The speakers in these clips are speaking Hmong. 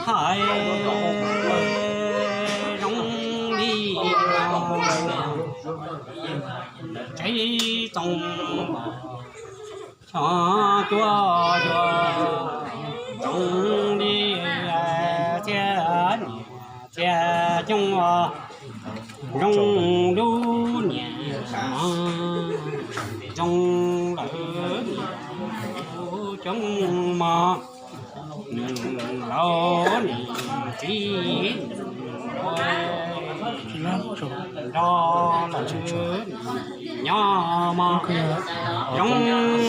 Hais zoo li tsev txoos xyov cuaj cuaj, zoo li txia niam txia xyoo, zoo lub niam zoo lawm coob mog. Laus niam txiv nrog lawv nyob mog, zoo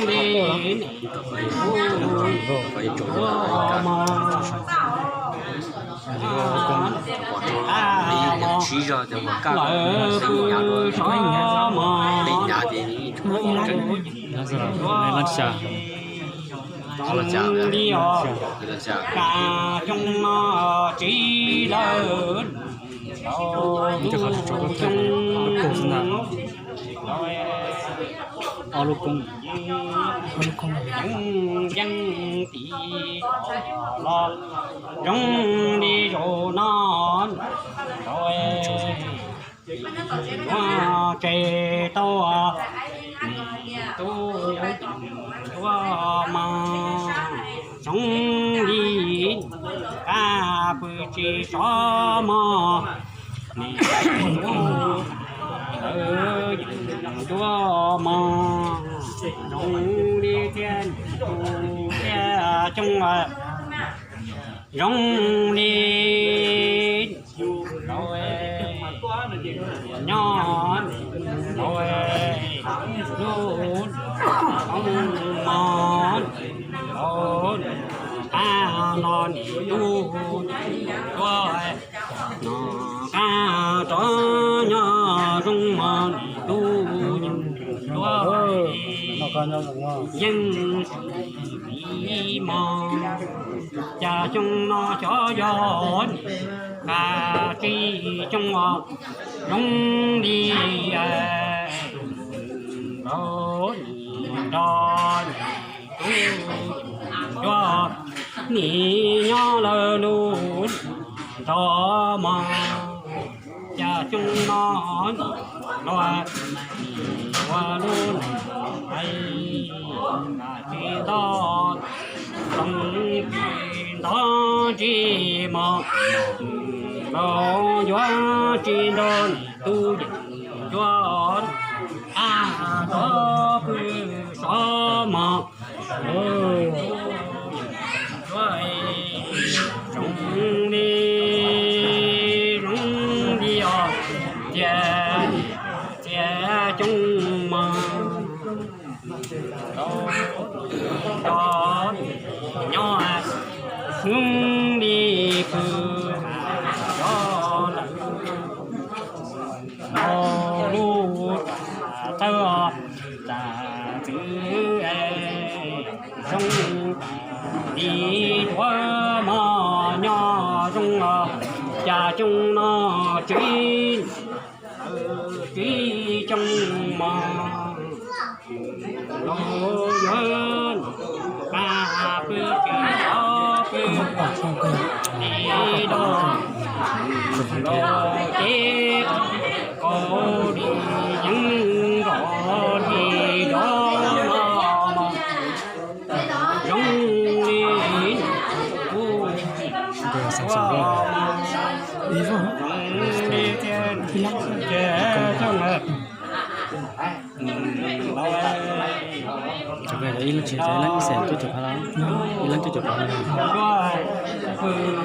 li ub mog. Lawv pw so mog, zoo li os, ka xyoo no tsis lawm, coob yeej tim los zoo li zaum no. Ua tseg tau tub yuav mog, zoo li kab pw tsis so mog, nim tub yuav mog, zoo li thiaj tus thiaj coob, zoo li nyob lub mog, qab no nim tub tuaj, no qab rov nyob zoo mog, nim tub tuaj yeej li mog. Cas xyoo no xyov yog qab tsis coob os, zoo li laus nim nrog tub yuav, nim nyob lawv lub nrog mog. Cas xyoo no los ua lub neej tsis nto, tsis nto tsis mog, los yuav tsis nto nim tub yeej yuav, a, tov pw so mog. Zoo li, zoo li os, txia, txia coob mog, nyob zoo li pw so lawm. Lub txawb tas txwv zoo li duav mog, nyob zoo los cas xyoo no tsis, tsis coob mog. Los yuav qab pw tsis txhob pw li do, los ces kaus dim yeej nrov li do los mog, zoo li kuv, zoo li tiag tiag coj na. Cov ib leeg tsis, cov ib leeg ib xees cuaj caum phav, ib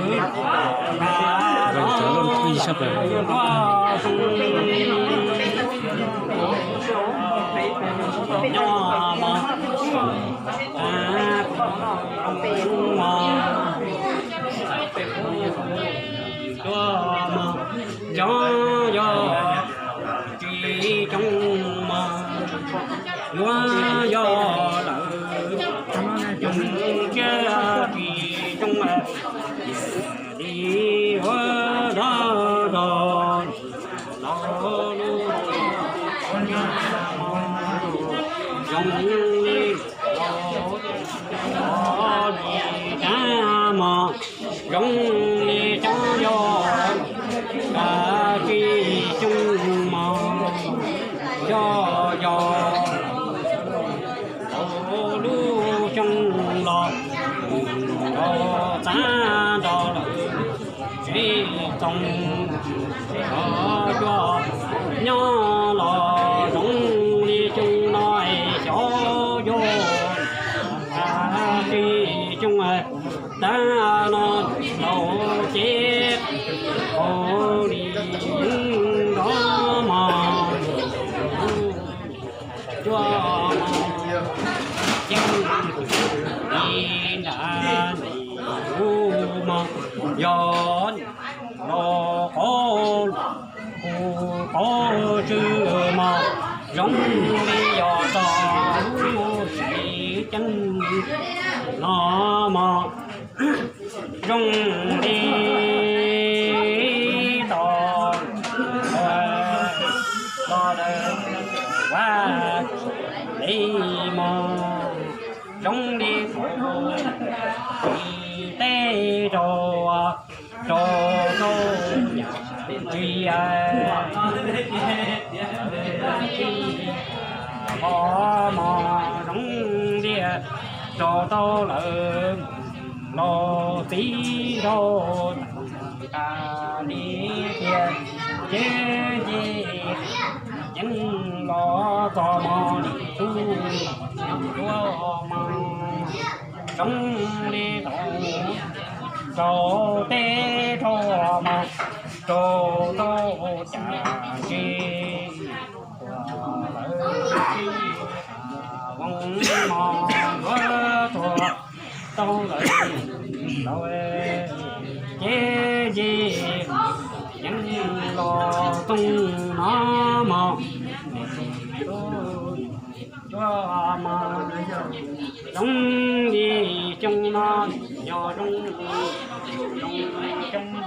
leeg cuaj caum phav. Cov loj ib sab plaws. Cov yog tsis coob mog, yuav yog lawm, coob tsiab tsis coob li ua dog dog los lub zoo li los li dab Zoo li cov yog, kav tsij xyoo mog, yog yog lub xyoo los rau txav nrog lawm tsev txoos, cov cuaj nyob los zoo li xyoo no, xyov yog kav tsij xyoo tag no los ces ua li nrov mog, cuaj mog, ceeb li nrad ub mog, yog los qhov kuv qhov tswv mog, zoo li yog txog lub sim ceeb no mog, zoo li tau los lawm vaj li mog, zoo li tau teb rau rau rau yam ntsis qhov mog, zoo li rau tau lawm los txiv nraug tas li tiag, ces nce ceeb los txog mog, tus cuaj mog, zoo li tau rau teb rau mog, rau tau cas tsis tuag lawm, voos mog, yuav tuag tau lawm lawm, ces nce ceeb los toog no mog, cuaj mog, zoo li xyoo no, yog zoo li xyoo no,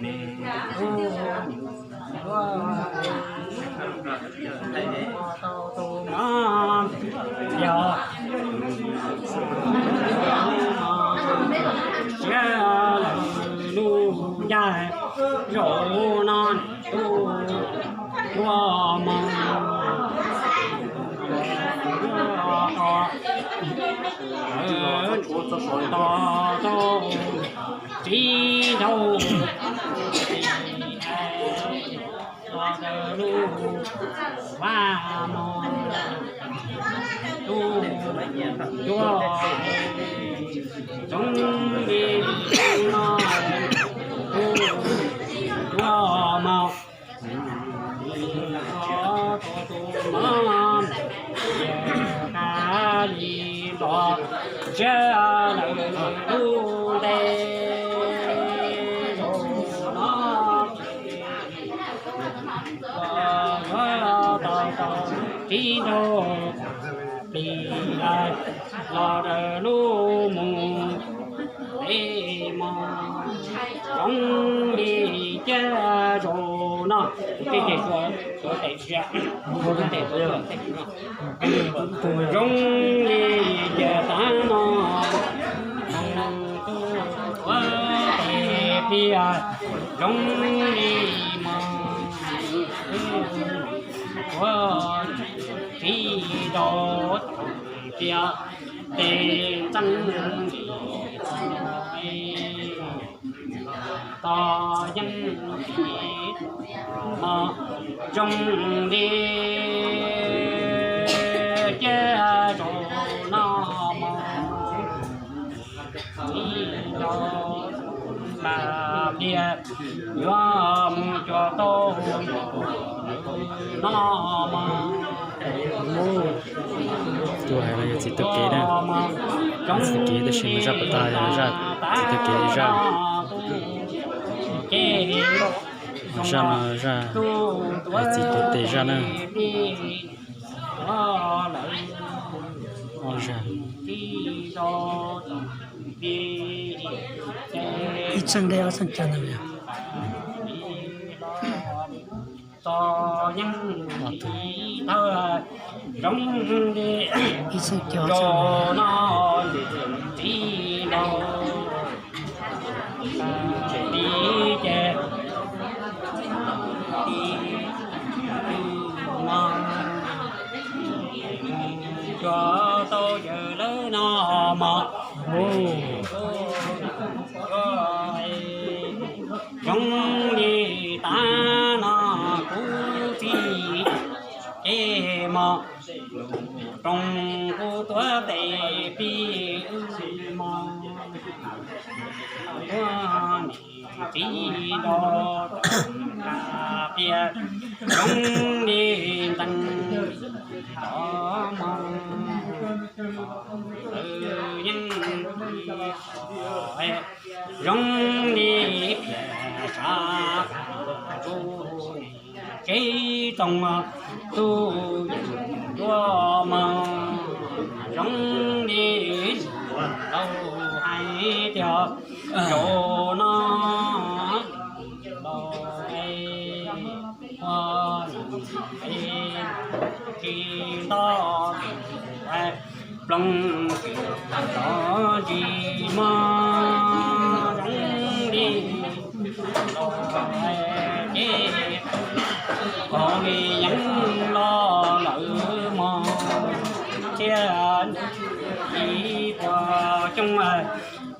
nws tus no yog siav lawm lub ncauj zaum no, tus cuaj mog, tos tau txiv nraug los ntawm lub vaj mog, tus cuaj zoo li no, tus cuaj mog, tus no kav li los siav lawm lub ntev zaum no, yuav tau tau txiv nraug plig los ntawm lub mus li mog, zoo li ciaj zaum no, tej ces suav suav tes sia, zoo li ciaj tav no, tus suav tes pliag, zoo li mog, suav txiv nraug tais tiaj, tes ntxeev tos yeej mog, zoo li ciaj zaum no mog, txiv nraug tais tiaj yuav mus cuag tau no mog. Tus hais no yog txiv taug kev na, txiv taug kev tab sis mas zaj pas tas yog zaj txiv taug kev zaj. Zaj no zaj txiv tuav tes zaj na. Ob zaj. Ib txheej dej ob txheej cawv ntawd. Ib txheej cawv ob txheej. Li ces, li, no, cov tau yawg lawv no mog. Zoo li tas no kuv txiv ces mog, rooj kuv tuav tes pib wb mog. Ua niam txiv los tus ka pias, zoo li ntees tov mog. Lawv yeej zoo li phiaj sav tus niam tsev txoos, tus yeej tuaj mog. Zoo li laus hais tias zaum no los es ua niam es tsis nto ploog tsis tov ntsis mog. Zoo li los es ces kom li yeej los lawm mog, thiaj li puas coob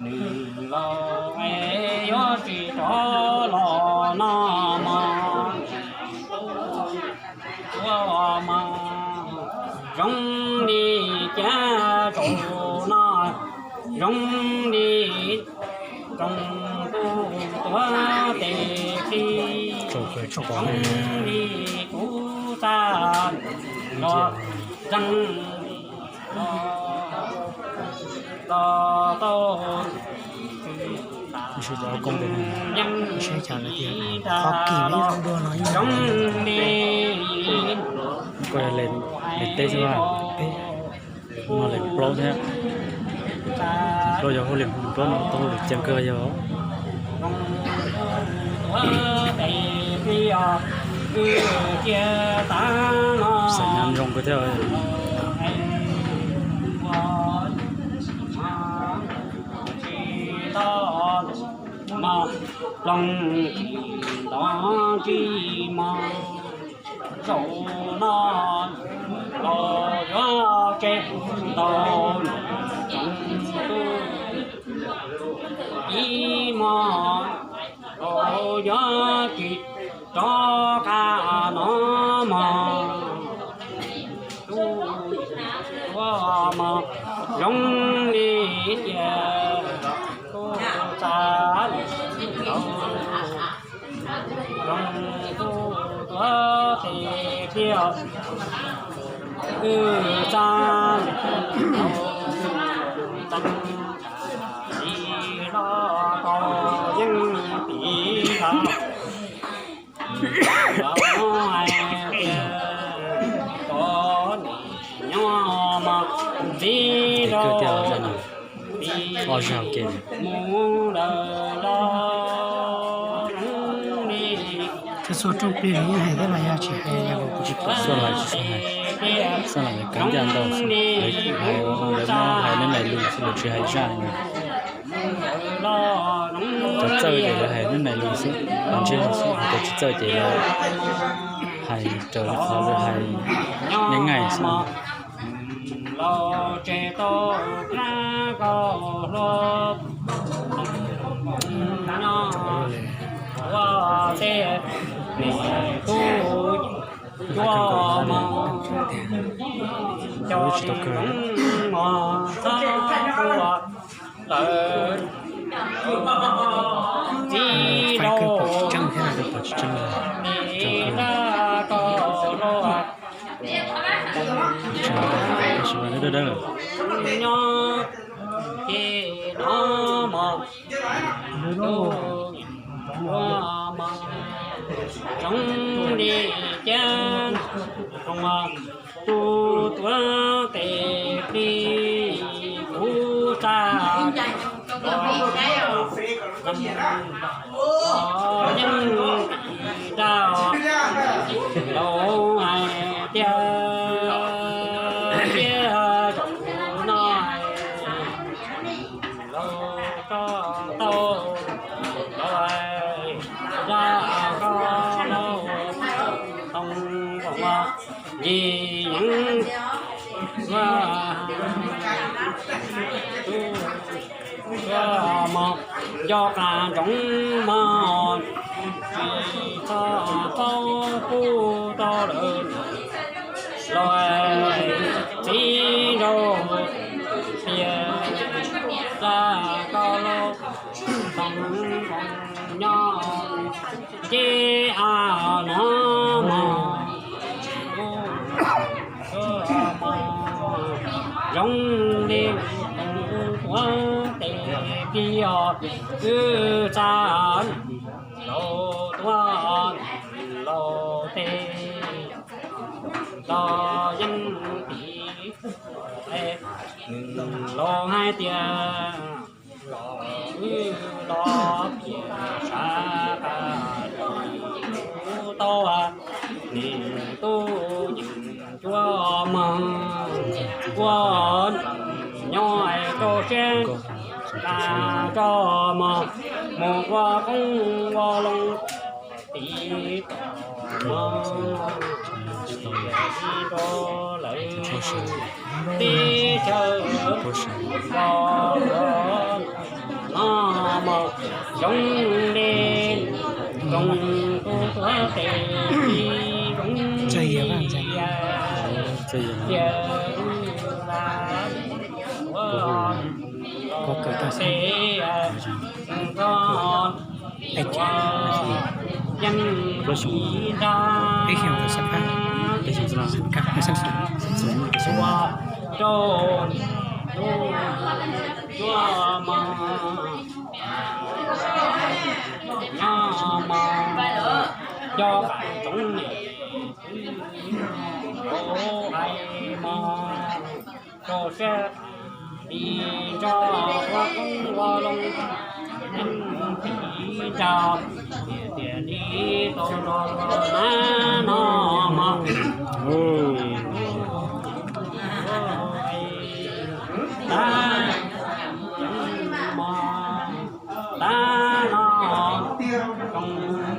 nws los es yuav tsis rov los no mog. Ua mog, zoo li cas zaum no, zoo li rooj kuv tuav tes pib, zoo li kuv txaj los zeeg los tau. Yeej li, li teb xwb, no li plaub thiab. Plaub yog hauj lwm, plaub no tau hauj lwm coob kawg yog. Xav nyab zoo kawg thiab. Mog, ploog tsis tov ntsis mog, zaum no los yuav tseg ntau tsoom tub ib mog, los yuav tsis rov qab no mog. Ua mog, zoo li tias kuv txaj los zoo, kuv tuav tes pib, wb txaj los txaj li los tau yeej pib los. Los hais tias koj niam nyob mog, ntxiv rau mus lawm los li. Txhua txhua rooj plig los yeej hais thiab mas yog tsis hais yog kuv tsis pom. Xoj Lais tsis txhob hais, Xoj Lais lawv kav ncaj ntau xwb, lawv hais ua no lawv muab hais neb nais lus xwb, lawv tsis hais zaj li. Cov txawj ces lawv hais neb nais lus xwb, los ntsej muag xwb, cov tsis txawj ces lawv hais raws li qhov lawv hais neb nais xwb. Tsis tau kawg. Faib kawg pom tsis tseeb thiab, pom tsis tseeb, tsis tau kawg. Tab sis mas dawb dawb lawm. Zoo li cas kuv tuav tes plig kuv txaj los yeej rau laus hais tias tiag zaum no Los tso tau los zaj ko los too nkoos nce yeev ua tus ua mog nco qab ntsoov mog tsis txhob paub kuj tau lawm los txiv nraug tias zaj ko los too nkoos nyob nce a no mog mog zoo li tus tuav tes pib os wb txaj laus tuav laus tes los yeej tiv laus hais tias los wb los pem sab qab tau nim tub yeem cuab mog ua nyob rau siab qab tso mog mus ua qoob ua loo tiv tom mog rau lawv teb chaws los no mog zoo li zoo tus tuav tes zoo li tias ua tes tod yeej ib nrab ua rau tus cuab mog nyob mog nco qab ntsoov niam txiv hais mog rau siab tiv tso ua qoob ua loo yeej tiv tso tiam li tau los na no mog tab mog tab no zoo tus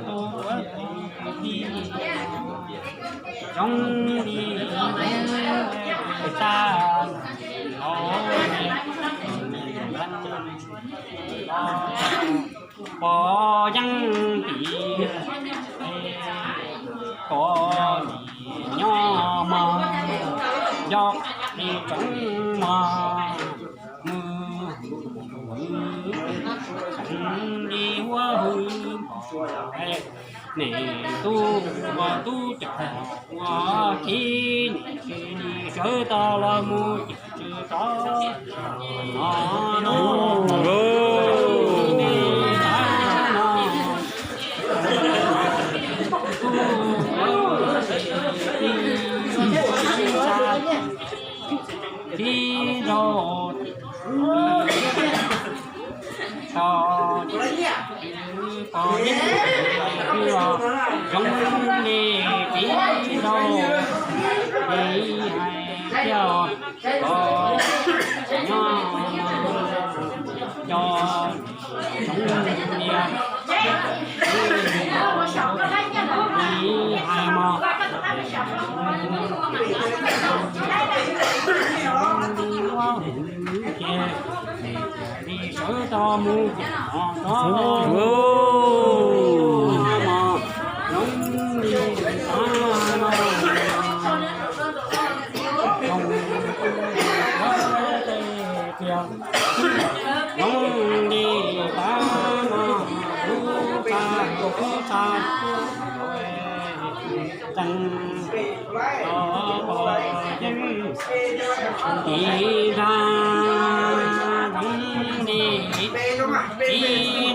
tuav tes pib zoo li tag hauv pom yeej tiv pom nim nyob mog nco li tsoov mog mus li huab hwm nim tub ua tub cov ua khib nim tsis li sawv tau los mus ces tsis tau no no tib nraug tso tsis tau yeej tsis los zoo li tib nraug li hais tias os nyob cov tsoov niam li hais mog ces li sawv tau mus ces no tso mog zoo li tag no zoo li tag no ub txaj ub txaj tsees los pom yeej tiv nrab zoo li tib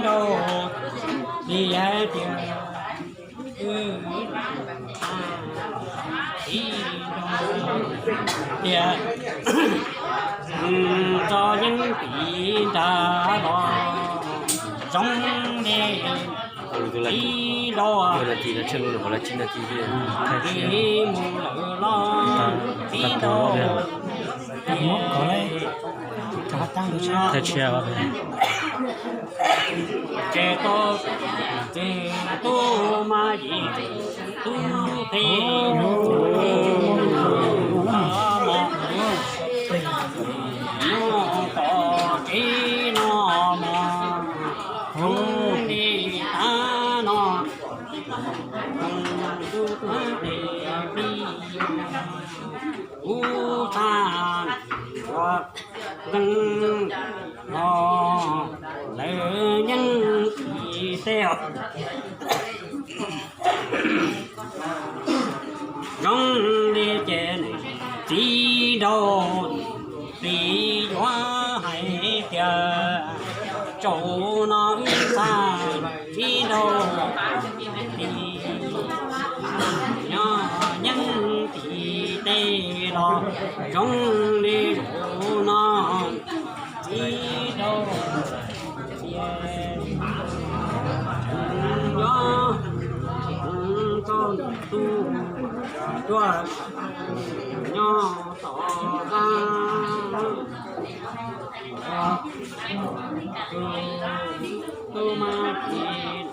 nraug li hais tias tias tso yeej tiv nrab los zoo li tib nraug li mus lawm los tib nraug Thaj tshiab. Ces tau txiv tub mas yim tub phem mos, nyob tom tsev no mos, zoo li tav no, kuv txaj ua nkees los lawv yeej tsis teb os. Zoo li ces txiv nraug txiv yuav hais tias tsaum no wb txaj txiv nraug txiv nyob yeej tsis teb los zoo li zaum no txiv nraug txiv nyob tau ntuj tuaj nyob tom qab tub mas txiv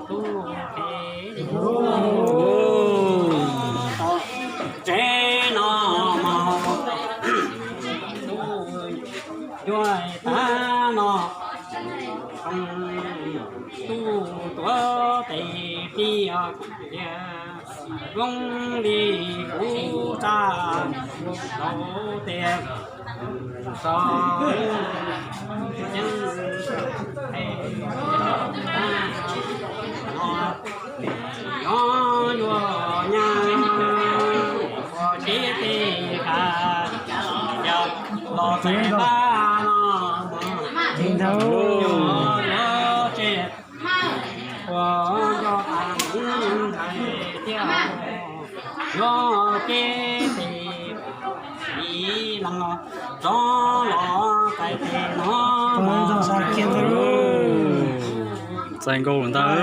tub phem tsev no mos, tub yuav tav no, tub tuav tes tiag tiag, zoo li kuv txaj laus tiag. Txo yeej no yuav yuav nyab ua tsev tej ka yog los txais npab no mos, yuav yuav tsev ua yog tas ntxhais thiab yog ces tes ib leeg los txog los txais tes no mos. Txais nkaus lawm ntag.